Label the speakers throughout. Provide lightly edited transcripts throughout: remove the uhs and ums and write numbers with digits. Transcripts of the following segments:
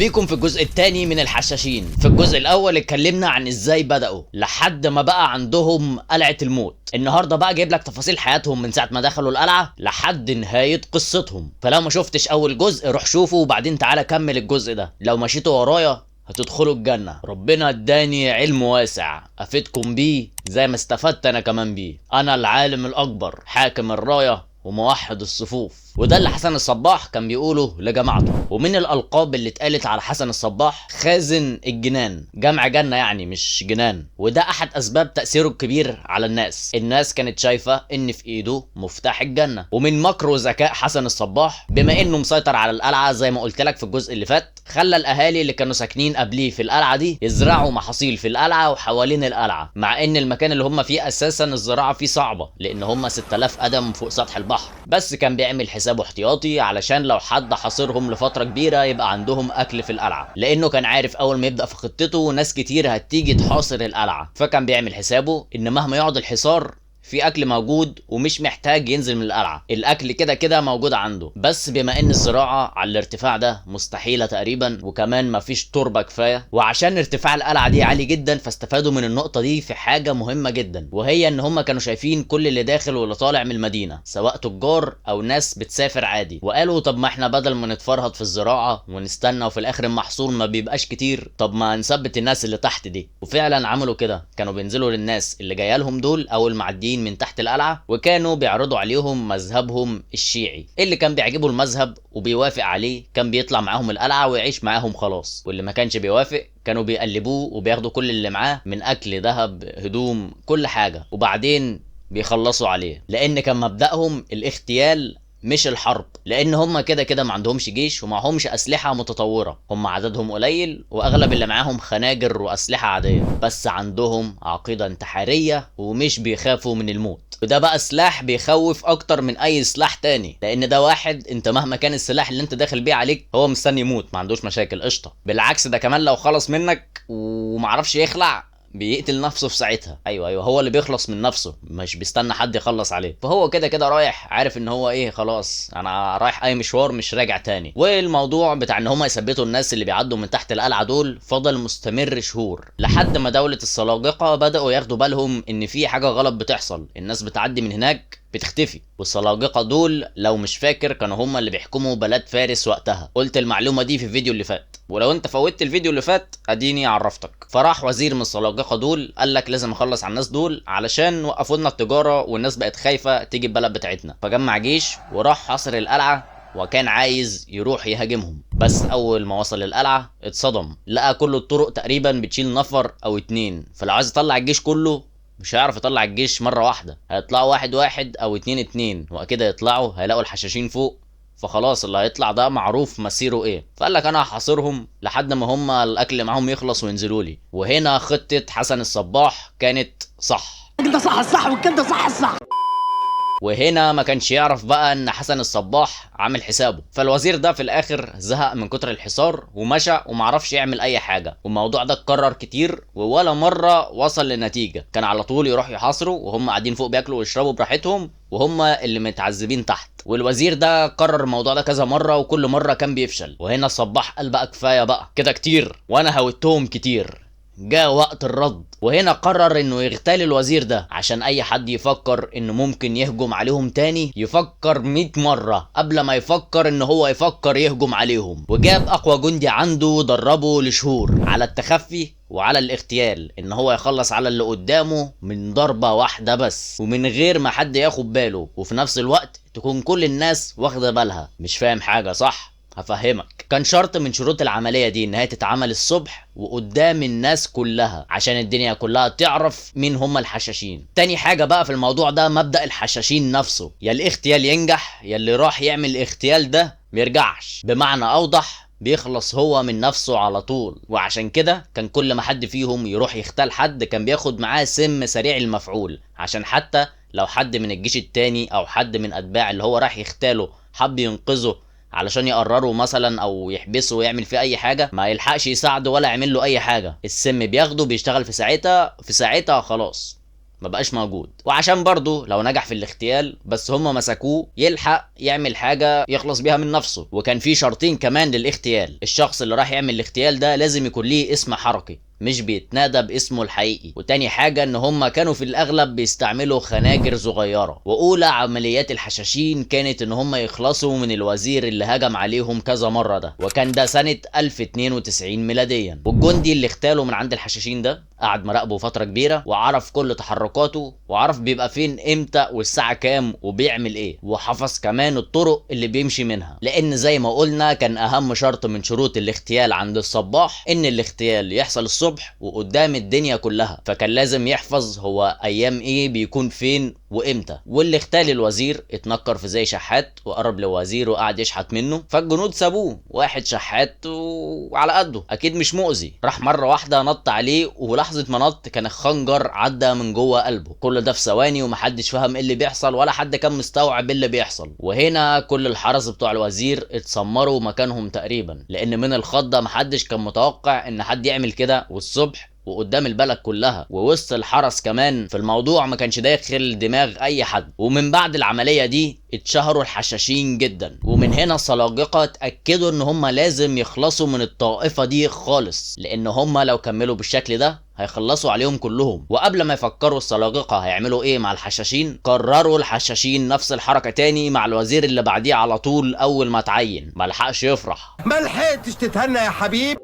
Speaker 1: بيكم في الجزء الثاني من الحشاشين. في الجزء الاول اتكلمنا عن ازاي بدأوا لحد ما بقى عندهم قلعة الموت. النهارده بقى جايب لك تفاصيل حياتهم من ساعة ما دخلوا القلعة لحد نهاية قصتهم. فلو ما شفتش اول جزء روح شوفه وبعدين تعالى كمل الجزء ده. لو مشيتوا ورايا هتدخلوا الجنة. ربنا اداني علم واسع افيدكم بيه زي ما استفدت انا كمان بيه. انا العالم الاكبر، حاكم الراية وموحد الصفوف. وده اللي حسن الصباح كان بيقوله لجماعته. ومن الالقاب اللي اتقالت على حسن الصباح خازن الجنان، جمع جنة يعني مش جنان. وده احد اسباب تأثيره الكبير على الناس. الناس كانت شايفة ان في ايده مفتاح الجنة. ومن مكر وذكاء حسن الصباح، بما انه مسيطر على القلعة زي ما قلت لك في الجزء اللي فات، خلى الاهالي اللي كانوا ساكنين قبليه في القلعة دي يزرعوا محاصيل في القلعة وحوالين القلعة، مع ان المكان اللي هم فيه اساسا الزراعة فيه صعبة لان هم 6000 قدم فوق سطح البحر. بس كان بيعمل حسابه احتياطي علشان لو حد حاصرهم لفترة كبيرة يبقى عندهم اكل في القلعة، لانه كان عارف اول ما يبدأ في خطته ناس كتير هتيجي تحاصر القلعة. فكان بيعمل حسابه ان مهما يقعد الحصار في اكل موجود ومش محتاج ينزل من القلعة، الاكل كده كده موجود عنده. بس بما ان الزراعة على الارتفاع ده مستحيلة تقريبا، وكمان مفيش تربه كفاية، وعشان ارتفاع القلعة دي عالي جدا، فاستفادوا من النقطة دي في حاجة مهمة جدا، وهي ان هم كانوا شايفين كل اللي داخل واللي طالع من المدينة سواء تجار او ناس بتسافر عادي، وقالوا طب ما احنا بدل ما نتفرهد في الزراعة ونستنى وفي الاخر المحصول ما بيبقاش كتير، طب ما نثبت الناس اللي تحت دي. وفعلا عملوا كده، كانوا بينزلوا للناس اللي جاية لهم دول او المعديين من تحت القلعة، وكانوا بيعرضوا عليهم مذهبهم الشيعي. اللي كان بيعجبه المذهب وبيوافق عليه كان بيطلع معاهم القلعة ويعيش معاهم خلاص، واللي ما كانش بيوافق كانوا بيقلبوه وبياخدوا كل اللي معاه من اكل، ذهب، هدوم، كل حاجة، وبعدين بيخلصوا عليه. لان كان مبدأهم الاغتيال مش الحرب، لان هم كده كده ما عندهمش جيش ومعهمش اسلحة متطورة، هم عددهم قليل واغلب اللي معاهم خناجر واسلحه عادية، بس عندهم عقيدة انتحارية ومش بيخافوا من الموت. وده بقى سلاح بيخوف اكتر من اي سلاح تاني، لان ده واحد انت مهما كان السلاح اللي انت داخل بيه عليك هو مستني يموت، ما عندوش مشاكل، قشطه. بالعكس ده كمان لو خلص منك ومعرفش يخلع بيقتل نفسه في ساعتها. ايوه هو اللي بيخلص من نفسه، مش بيستنى حد يخلص عليه. فهو كده كده رايح عارف ان هو ايه، خلاص انا رايح اي مشوار مش راجع تاني. والموضوع بتاع ان هم يثبتوا الناس اللي بيعدوا من تحت القلعة دول فضل مستمر شهور، لحد ما دولة السلاجقة بداوا ياخدوا بالهم ان في حاجة غلط بتحصل، الناس بتعدي من هناك بتختفي. والسلاجقه دول لو مش فاكر كانوا هم اللي بيحكموا بلاد فارس وقتها. قلت المعلومة دي في الفيديو اللي فات، ولو انت فوتت الفيديو اللي فات اديني عرفتك. فراح وزير من السلاجقة دول قال لك لازم اخلص على الناس دول علشان وقفوا لنا التجارة والناس بقت خايفة تيجي البلد بتاعتنا. فجمع جيش وراح حاصر القلعة، وكان عايز يروح يهاجمهم. بس اول ما وصل للقلعه اتصدم، لقى كل الطرق تقريبا بتشيل نفر او اتنين، فلو عايز يطلع الجيش كله مش هيعرف يطلع الجيش مرة واحدة، هيطلعوا واحد واحد او اتنين اتنين، واكيد هيطلعوا هيلاقوا الحشاشين فوق، فخلاص اللي هيطلع ده معروف مسيره ايه. فقال لك انا هحاصرهم لحد ما هم الاكل اللي معاهم يخلص وينزلوا لي. وهنا خطة حسن الصباح كانت صح،
Speaker 2: كده صح الصح وكده صح الصح.
Speaker 1: وهنا ما كانش يعرف بقى ان حسن الصباح عامل حسابه. فالوزير ده في الاخر زهق من كتر الحصار ومشى ومعرفش يعمل اي حاجة. والموضوع ده اتكرر كتير وولا مرة وصل لنتيجة. كان على طول يروح يحاصروا وهم قاعدين فوق بياكلوا ويشربوا براحتهم، وهم اللي متعذبين تحت. والوزير ده كرر الموضوع ده كذا مرة وكل مرة كان بيفشل. وهنا الصباح قال بقى كفاية بقى كده كتير، وانا هوتهم كتير، جاء وقت الرد. وهنا قرر انه يغتال الوزير ده عشان اي حد يفكر انه ممكن يهجم عليهم تاني يفكر 100 مرة قبل ما يفكر ان هو يفكر يهجم عليهم. وجاب اقوى جندي عنده ودربه لشهور على التخفي وعلى الاغتيال، ان هو يخلص على اللي قدامه من ضربة واحدة بس ومن غير ما حد ياخد باله، وفي نفس الوقت تكون كل الناس واخدة بالها. مش فاهم حاجة صح؟ هفهمك. كان شرط من شروط العملية دي انها تتعمل الصبح وقدام الناس كلها عشان الدنيا كلها تعرف مين هم الحشاشين. تاني حاجة بقى في الموضوع ده مبدأ الحشاشين نفسه، يا الاغتيال ينجح يا اللي راح يعمل الاغتيال ده ميرجعش، بمعنى اوضح بيخلص هو من نفسه على طول. وعشان كده كان كل ما حد فيهم يروح يغتال حد كان بياخد معاه سم سريع المفعول، عشان حتى لو حد من الجيش التاني او حد من اتباع اللي هو راح يغتاله حب ينقذه علشان يقرره مثلا او يحبسه ويعمل فيه اي حاجة، ما يلحقش يساعده ولا يعمل له اي حاجة. السم بياخده بيشتغل في ساعتها، في ساعتها خلاص ما بقاش موجود. وعشان برضه لو نجح في الاغتيال بس هم مسكوه يلحق يعمل حاجة يخلص بيها من نفسه. وكان في شرطين كمان للاغتيال، الشخص اللي راح يعمل الاغتيال ده لازم يكون ليه اسم حركي مش بيتنادى باسمه الحقيقي، وتاني حاجة ان هم كانوا في الاغلب بيستعملوا خناجر صغيرة. واولى عمليات الحشاشين كانت ان هم يخلصوا من الوزير اللي هجم عليهم كذا مرة ده، وكان ده سنة 1092 ميلاديا. والجندي اللي اغتاله من عند الحشاشين ده قعد مراقبة فترة كبيرة وعرف كل تحركاته وعرف بيبقى فين امتى والساعة كام وبيعمل ايه، وحفظ كمان الطرق اللي بيمشي منها، لان زي ما قلنا كان اهم شرط من شروط الاغتيال عند الصباح ان الاغتيال يحصل الصبح وقدام الدنيا كلها، فكان لازم يحفظ هو ايام ايه بيكون فين وامتى. واللي اغتال الوزير اتنكر في زي شحات وقرب لوزير وقعد يشحت منه، فالجنود سابوه، واحد شحات وعلى قده اكيد مش مؤذي، راح مرة واحدة نط عليه، ولحظة ما نط كان الخنجر عدى من جوه قلبه. كل ده في ثواني ومحدش فهم ايه اللي بيحصل ولا حد كان مستوعب ايه اللي بيحصل. وهنا كل الحرس بتوع الوزير اتسمروا مكانهم تقريبا، لان من الخضه محدش كان متوقع ان حد يعمل كده والصبح وقدام البلد كلها ووسط الحرس كمان. في الموضوع ما كانش داخل دماغ اي حد. ومن بعد العملية دي اتشهروا الحشاشين جدا، ومن هنا السلاجقة اتأكدوا ان هم لازم يخلصوا من الطائفة دي خالص، لان هم لو كملوا بالشكل ده هيخلصوا عليهم كلهم. وقبل ما يفكروا السلاجقة هيعملوا ايه مع الحشاشين، قرروا الحشاشين نفس الحركة تاني مع الوزير اللي بعديه على طول اول ما اتعين، ما لحقش يفرح،
Speaker 3: ما لحقتش تتهنى يا حبيب،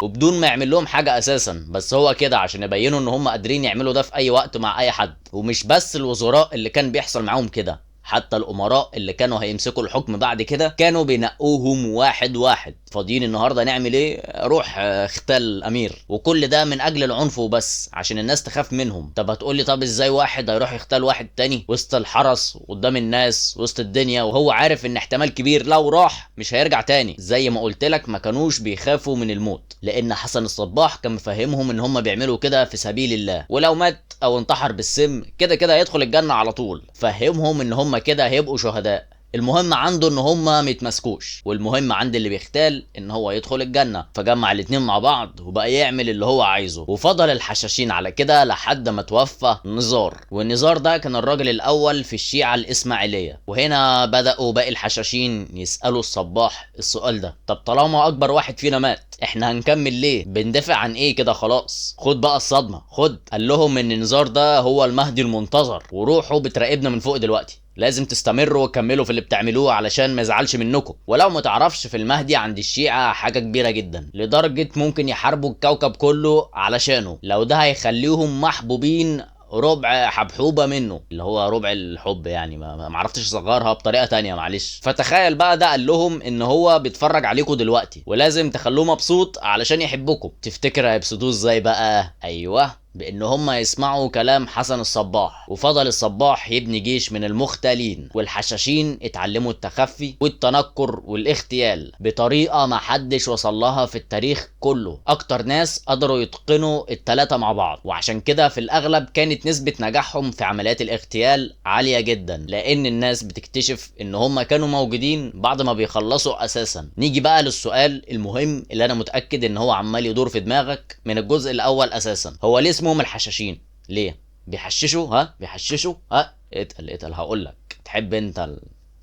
Speaker 1: وبدون ما يعمل لهم حاجة اساسا، بس هو كده عشان يبينوا ان هم قادرين يعملوا ده في اي وقت مع اي حد. ومش بس الوزراء اللي كان بيحصل معاهم كده، حتى الامراء اللي كانوا هيمسكوا الحكم بعد كده كانوا بينقوهم واحد واحد. فاضيين النهارده نعمل ايه؟ روح اغتال الامير. وكل ده من اجل العنف وبس، عشان الناس تخاف منهم. طب هتقولي طب ازاي واحد هيروح يغتال واحد تاني وسط الحرس قدام الناس وسط الدنيا وهو عارف ان احتمال كبير لو راح مش هيرجع تاني؟ زي ما قلت لك ما كانوش بيخافوا من الموت، لان حسن الصباح كان مفهمهم ان هم بيعملوا كده في سبيل الله، ولو مات او انتحر بالسم كده كده هيدخل الجنة على طول. فهمهم ان هم كده هيبقوا شهداء. المهم عنده ان هما ميتمسكوش، والمهم عند اللي بيغتال ان هو يدخل الجنة. فجمع الاتنين مع بعض وبقى يعمل اللي هو عايزه. وفضل الحشاشين على كده لحد ما توفى نزار، والنزار ده كان الراجل الاول في الشيعة الاسماعيلية. وهنا بدأوا باقي الحشاشين يسألوا الصباح السؤال ده، طب طالما اكبر واحد فينا مات احنا هنكمل ليه؟ بندافع عن ايه كده؟ خلاص خد بقى الصدمة خد. قال لهم ان نزار ده هو المهدي المنتظر، وروحه بتراقبنا من فوق دلوقتي، لازم تستمروا وتكملوا في اللي بتعملوه علشان ما يزعلش منكم. ولو ما تعرفش، في المهدي عند الشيعة حاجة كبيرة جدا، لدرجة ممكن يحاربوا الكوكب كله علشانه، لو ده هيخليهم محبوبين ربع حبحوبة منه، اللي هو ربع الحب يعني، ما عرفتش اصغرها بطريقة تانية معلش. فتخيل بقى ده قال لهم ان هو بيتفرج عليكم دلوقتي ولازم تخلوه مبسوط علشان يحبكم. تفتكر هيبسطوه ازاي بقى؟ ايوه، بان هم يسمعوا كلام حسن الصباح. وفضل الصباح يبني جيش من المختالين، والحشاشين اتعلموا التخفي والتنكر والاغتيال بطريقة ما حدش وصل لها في التاريخ كله. اكتر ناس قدروا يتقنوا التلاتة مع بعض، وعشان كده في الاغلب كانت نسبه نجاحهم في عمليات الاغتيال عالية جدا، لان الناس بتكتشف ان هم كانوا موجودين بعد ما بيخلصوا اساسا. نيجي بقى للسؤال المهم اللي انا متاكد ان هو عمال يدور في دماغك من الجزء الاول اساسا، هو ليه اسمهم الحشاشين؟ ليه بيحششوا؟ ها بيحششوا؟ ها اتقل اتقل هقول لك. تحب انت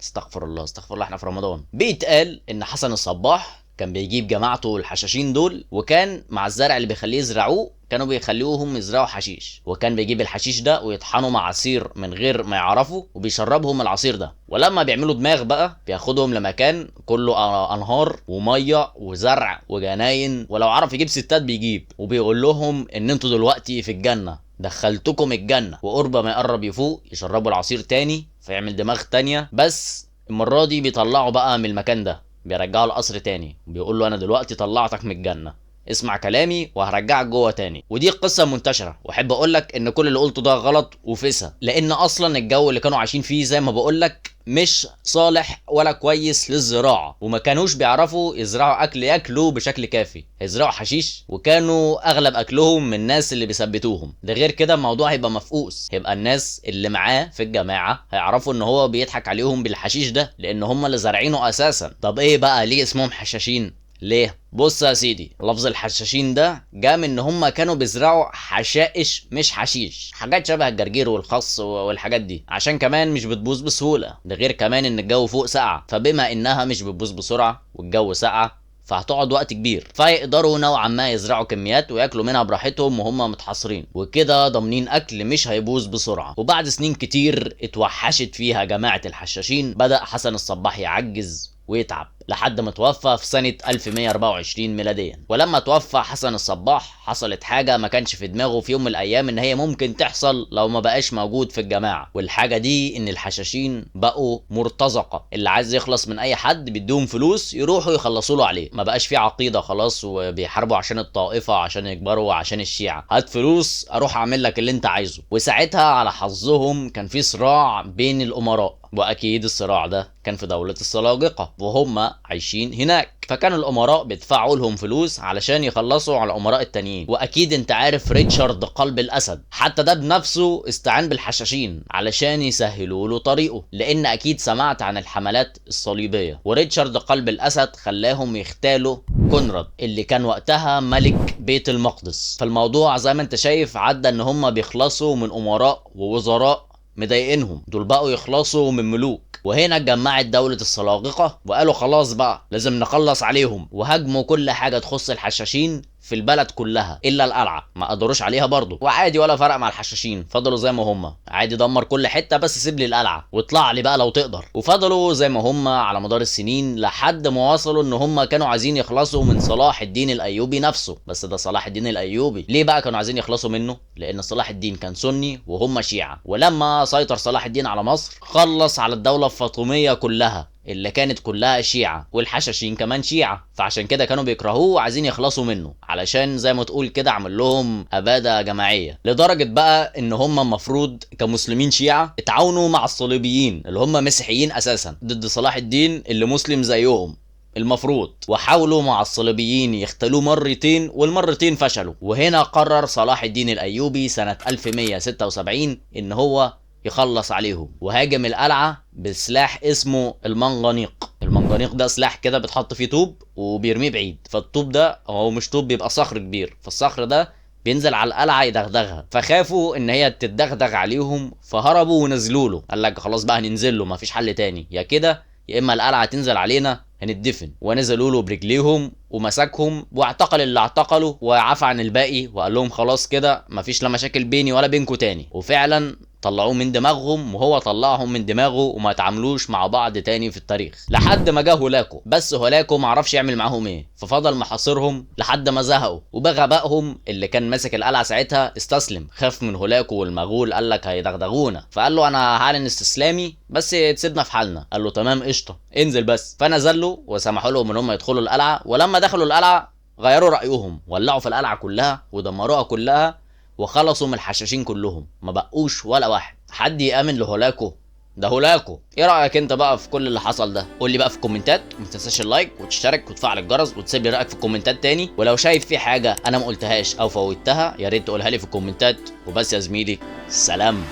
Speaker 1: استغفر الله استغفر الله، احنا في رمضان. بيتقال ان حسن الصباح كان بيجيب جماعته الحشاشين دول، وكان مع الزرع اللي بيخليه يزرعوه كانوا بيخلوهم يزرعوا حشيش، وكان بيجيب الحشيش ده ويطحنه مع عصير من غير ما يعرفوا وبيشربهم العصير ده. ولما بيعملوا دماغ بقى بياخدهم لمكان كله انهار ومية وزرع وجناين، ولو عرف يجيب ستات بيجيب، وبيقول لهم ان انتوا دلوقتي في الجنة، دخلتكم الجنة. وقرب ما يقرب يفوق يشربوا العصير تاني فيعمل دماغ تانية، بس المرة دي بيطلعوا بقى من المكان ده، بيرجعوا القصر تاني، بيقول له انا دلوقتي طلعتك من الجنة، اسمع كلامي وهرجعك جوه تاني. ودي قصة منتشرة، واحب اقول لك ان كل اللي قلته ده غلط وفسا، لان اصلا الجو اللي كانوا عايشين فيه زي ما بقول لك مش صالح ولا كويس للزراعة، وما كانوش بيعرفوا يزرعوا اكل ياكلوه بشكل كافي، هيزرعوا حشيش، وكانوا اغلب اكلهم من الناس اللي بيثبتوهم. ده غير كده الموضوع هيبقى مفقوس، هيبقى الناس اللي معاه في الجماعة هيعرفوا ان هو بيضحك عليهم بالحشيش ده، لان هم اللي زارعينه اساسا. طب ايه بقى ليه اسمهم حشاشين؟ ليه؟ بص يا سيدي، لفظ الحشاشين ده جاء من ان هم كانوا بيزرعوا حشائش مش حشيش، حاجات شبه الجرجير والخس والحاجات دي، عشان كمان مش بتبوظ بسهولة، ده غير كمان ان الجو فوق ساقع، فبما انها مش بتبوظ بسرعة والجو ساقع فهتقعد وقت كبير، فيقدروا نوعا ما يزرعوا كميات وياكلوا منها براحتهم وهم متحصرين، وكده ضامنين اكل مش هيبوظ بسرعة. وبعد سنين كتير اتوحشت فيها جماعة الحشاشين، بدأ حسن الصباح يعجز ويتعب لحد ما توفى في سنة 1124 ميلاديا. ولما توفى حسن الصباح حصلت حاجة ما كانش في دماغه في يوم من الأيام إن هي ممكن تحصل لو ما بقاش موجود في الجماعة، والحاجة دي إن الحشاشين بقوا مرتزقة، اللي عايز يخلص من أي حد بيديهم فلوس يروحوا يخلصوا له عليه، ما بقاش في عقيدة خلاص وبيحاربوا عشان الطائفة عشان يكبروا عشان الشيعة، هات فلوس أروح أعمل لك اللي أنت عايزه. وساعتها على حظهم كان في صراع بين الأمراء، واكيد الصراع ده كان في دولة السلاجقة وهم عايشين هناك، فكانوا الامراء بيدفعوا لهم فلوس علشان يخلصوا على الامراء التانيين. واكيد انت عارف ريتشارد قلب الاسد، حتى ده بنفسه استعان بالحشاشين علشان يسهلوا له طريقه، لان اكيد سمعت عن الحملات الصليبية. وريتشارد قلب الاسد خلاهم يغتالوا كونراد اللي كان وقتها ملك بيت المقدس. فالموضوع زي ما انت شايف عدى ان هم بيخلصوا من امراء ووزراء مضايقينهم، دول بقوا يخلصوا من ملوك. وهنا اتجمعت دولة السلاجقة وقالوا خلاص بقى لازم نخلص عليهم، وهاجموا كل حاجة تخص الحشاشين في البلد كلها الا القلعة، ما قدروش عليها برضو، وعادي ولا فرق مع الحشاشين، فضلوا زي ما هم، عادي دمر كل حتة بس سيب لي القلعة واطلع لي بقى لو تقدر. وفضلوا زي ما هم على مدار السنين لحد ما وصلوا ان هم كانوا عايزين يخلصوا من صلاح الدين الايوبي نفسه. بس ده صلاح الدين الايوبي ليه بقى كانوا عايزين يخلصوا منه؟ لان صلاح الدين كان سني وهم شيعة، ولما سيطر صلاح الدين على مصر خلص على الدولة الفاطمية كلها اللي كانت كلها شيعة، والحشاشين كمان شيعة، فعشان كده كانوا بيكرهوه وعايزين يخلصوا منه، علشان زي ما تقول كده عمل لهم أبادة جماعية. لدرجة بقى ان هم المفروض كمسلمين شيعة اتعاونوا مع الصليبيين اللي هم مسيحيين اساسا ضد صلاح الدين اللي مسلم زيهم المفروض، وحاولوا مع الصليبيين يختلوه مرتين والمرتين فشلوا. وهنا قرر صلاح الدين الايوبي سنة 1176 ان هو يخلص عليهم، وهاجم القلعة بسلاح اسمه المنجنيق. المنجنيق ده سلاح كده بتحط فيه طوب وبيرميه بعيد، فالطوب ده هو مش طوب، بيبقى صخر كبير، فالصخر ده بينزل على القلعة يدغدغها، فخافوا ان هي تتدغدغ عليهم فهربوا ونزلوا له، قال لك خلاص بقى هننزل له مفيش حل تاني، يا كده يا اما القلعة تنزل علينا هنتدفن. ونزلوا له برجليهم ومسكهم واعتقل اللي اعتقله وعفى عن الباقي، وقال لهم خلاص كده مفيش لا مشاكل بيني ولا بينكم تاني. وفعلا طلعوه من دماغهم وهو طلعهم من دماغه، وما تعاملوش مع بعض تاني في التاريخ لحد ما جه هولاكو. بس هولاكو ما عرفش يعمل معاهم ايه، ففضل محاصرهم لحد ما زهقوا، وبغبائهم اللي كان ماسك القلعة ساعتها استسلم، خاف من هولاكو والمغول، قال لك هيدغدغونا، فقال له انا هعلن استسلامي بس تسيبنا في حالنا. قال له تمام قشطه انزل بس. فنزل له وسمحوا لهم ان هم يدخلوا القلعة، ولما دخلوا القلعة غيروا رايهم، ولعوا في القلعة كلها ودمروها كلها وخلصوا من الحشاشين كلهم، ما بقوش ولا واحد. حد يامن لهولاكو؟ ده هولاكو. ايه رايك انت بقى في كل اللي حصل ده؟ قول لي بقى في الكومنتات، وما تنساش ال like وتشترك وتفعل الجرس وتسيب لي رايك في الكومنتات تاني. ولو شايف في حاجة انا ما قلتهاش او فوتها يا ريت تقولها لي في الكومنتات. وبس يا زميلي، سلام.